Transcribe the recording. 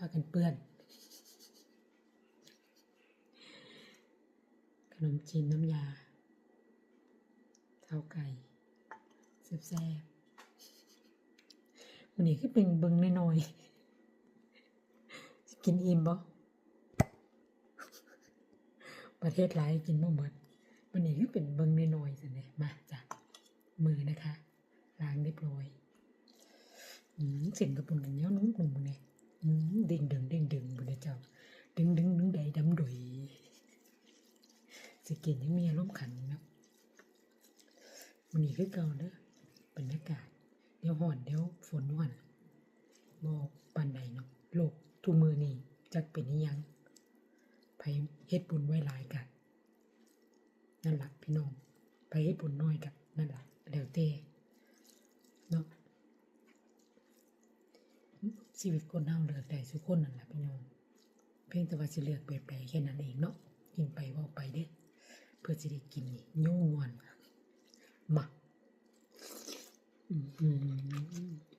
ພາກັນເປື້ອນ ຂະໜົມຈີນນ້ຳຢາ ເຂົ້າໄກ່ ແຊບໆ. ມື້ນີ້ຄືເປັນເບິ່ງນ້ອຍໆ ຊິກິນອີ່ມບໍ່? ບັດເຮັດຫຼາຍກິນບໍ່ໝົດ. ມື້ນີ້ຄືເປັນເບິ່ງນ້ອຍໆ ຊັ້ນເດ. ມາຈ້ະ ມືນະຄະ ລ້າງຮຽບຮ້ອຍ. ອືມ ເສັ້ນກະປຸ້ນກໍໜຽວນຸ້ມໆ ເບິ່ງແດ່. ອືມ ເດ້ງດຶງໆ ເບິ່ງເດີ້ເຈົ້າ ດຶງໆ ດຶງໄດ້ດຳດົຍ. ຊິກິນຍັງມີອາລົມຂັນຢູ່ເນາະ. ມື້ນີ້ຄືເກົ່າເດີ້ ບັນຍາກາດ ດຽວຮ້ອນດຽວຝົນຢູ່ຫັ້ນ ບໍ່ປານໃດເນາະ. ໂລກທຸກມື້ນີ້ຈັກເປັນອີ່ຫຍັງ ໃຜເຮັດບຸນໄວ້ຫຼາຍກະ ນັ້ນລະພີ່ນ້ອງ ໃຜເຮັດບຸນໜ້ອຍກະນັ້ນລະ ແລ້ວແຕ່ເນາະ. ຊີວິດຄົນເຮົາເລືອກໄດ້ສູ່ຄົນນັ້ນລະພີ່ນ້ອງ ພຽງແຕ່ວ່າຊິເລືອກແບບໃດແຄ່ນັ້ນເອງເນາະ. ກິນໄປເວົ້າໄປເດີ້ ເພື່ອຊິໄດ້ກິນນີ້ ໂຍງວນ ມາ ອືມ.